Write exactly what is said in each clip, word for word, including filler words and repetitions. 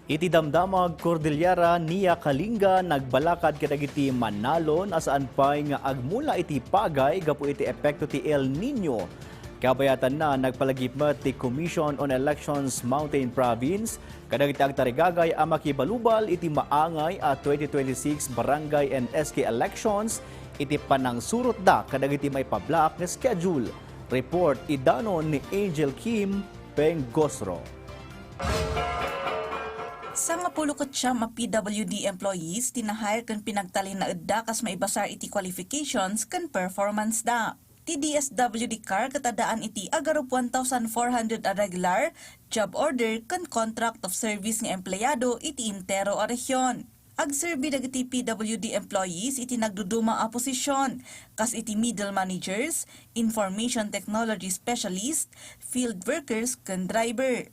Iti damdamag Cordillera, Nia Kalinga nagbalakad kadagiti manalon a saan pay nga agmula iti pagay gapu iti epekto ti El Niño. Kabayatanna, nagpalagip met ti Commission on Elections Mountain Province kadagiti agtarigagay a makibalubal iti maangay a twenty twenty-six barangay and S K elections iti panangsurotda kadagiti maipablak nga schedule. Report idanon ni Angel Kim Pengosro. Sangapulo ket siam a P W D employees ti na-hire ken pinagtalinaedda kas maibasar iti qualifications ken performance da. Ti D S W D car ket addaan iti agarup one thousand four hundred a regular, job order, ken contract of service nga empleyado iti entero a rehion. Agserbi dagiti P W D employees iti nagduduma a posisyon, kas iti middle managers, information technology specialist, field workers, ken driver.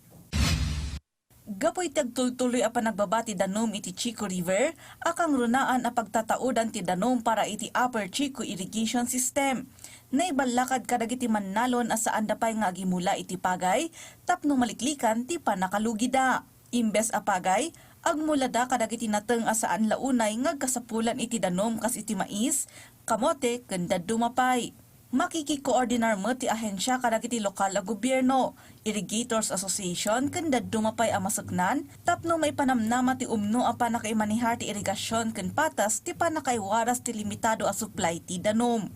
Gapu iti agtultuloy a panagbaba ti danum iti Chico River, a kangrunaan a pagtataodan ti danum para iti Upper Chico Irrigation System, naiballakad kadagiti mannalon a saanda pay nga agimula iti pagay tapno maliklikan ti pannakalugida. Imbes a pagay, agmulada kadagiti nateng a saan la unay nga agkasapulan iti danum kas iti mais, kamote, ken dadduma pay. Makikikoordinar met ti ahensia kadagiti lokal a gobierno, Irrigators Association, ken dadduma pay a maseknan tapno maipanamnama ti umno a pannakaimanehar ti irigasion ken patas ti pannakaiwaras ti limitado a supply ti danum.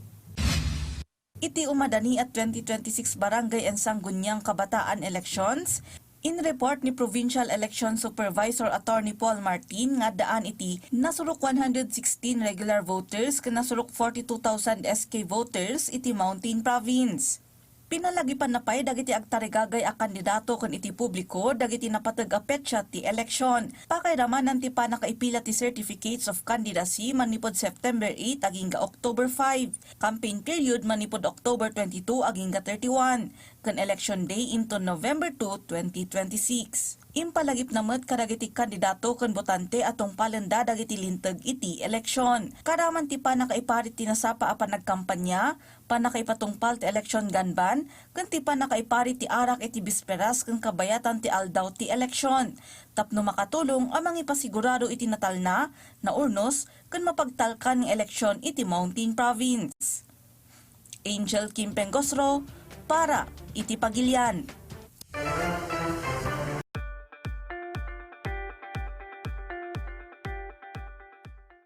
Iti umadani a twenty twenty-six Barangay and Sangguniang Kabataan Elections, inreport ni Provincial Election Supervisor Attorney Paul Martin nga addaan iti nasurok one hundred sixteen regular voters ken nasurok forty-two thousand S K voters iti Mountain Province. Pinalagipanna pay dagiti agtarigagay a kandidato ken iti publiko dagiti napateg a petsa ti eleksyon. Pakairamanan ti pannakaipila ti certificates of candidacy manipud September eight agingga October five. Campaign period manipud October twenty-two agingga thirty-one, ken election day inton November two, twenty twenty-six. Impalagipna met kadagiti kandidato ken botante a tungpalenda dagiti linteg iti eleksyon. Karaman ti pannakaiparit ti nasapa a panagkampanya, pannakaipatungpal ti election gun ban, ken ti pannakaiparit ti arak iti bisperas ken kabayatan ti aldaw ti eleksyon, tapno makatulong a mangipasigurado iti natalna, naurnos, ken mapagtalkan nga eleksyon iti Mountain Province. Angel Kim Pengosro para iti Pagilian.